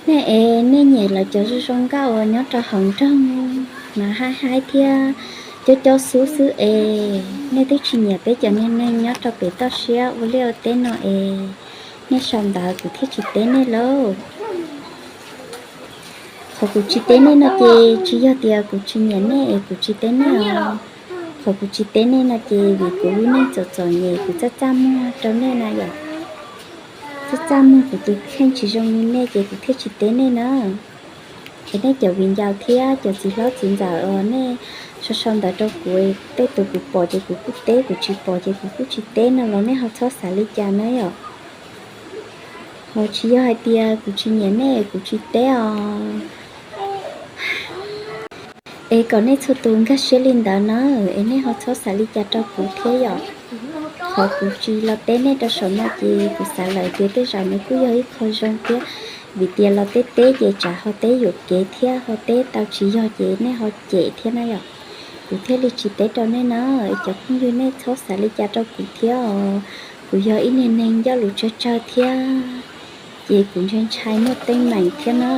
Nej es nej nyiam lawv cov zoo zoo nkauj uas nyob rau hauv nroog mas haib haib thiab cob cob xub xwb es, nej twb tsis nyiam peb cov niag neeg nyob rau pem toj siab ua liaj ua teb no es, nej sau ntawv kuv thiaj tsis teb nej lauj. Qhov kuv tsis teb nej no ces tsis yog tias kuv tsis nyiam nej es kuv tsis teb nej os. Qhov kuv tsis teb nej no ces vim kuv lub neej txom txom nyem, kuv txaj txaj muag rau nej na yom. Txaj txaj muag, kuv tus kheej tsis zoo li nej ces kuv thiaj tsis teb nej na. Es nej cov viv ncaus thiab cov txiv hlob txiv ntxawm os, nej sau sau ntawv rau kuv, tej tus kuv pom ces kuv kuj teb, kuv tsis pom ces kuv kuj tsis teb no los nej ho txhob xav li cas na yom. Ho tsis yog hais tias kuv tsis nyiam nej kuv tsis teb os. Es kom nej txhua tus nkag siab li ntawd na, es nej ho txhob xav li cas rau kuv thiab yom. Qhov kuv tsis los teb nej rau saum no ces kuv xav lawm tias tej zaum nws kuj yog ib qho zoo thiab, vim tias los teb teb ces tsam ho teb yuam kev thiab ho teb tau tsis yog ces nej ho cem thiab na yom. Kuv thiaj li tsis teb rau nej na, es cov phooj ywg nej txhob xav li cas rau kuv thiab os. Kuv yog ib niag neeg ncauj lus tsawg tsawg thiab, ces kuv ntshai ntshai muaj teeb meem thiab na.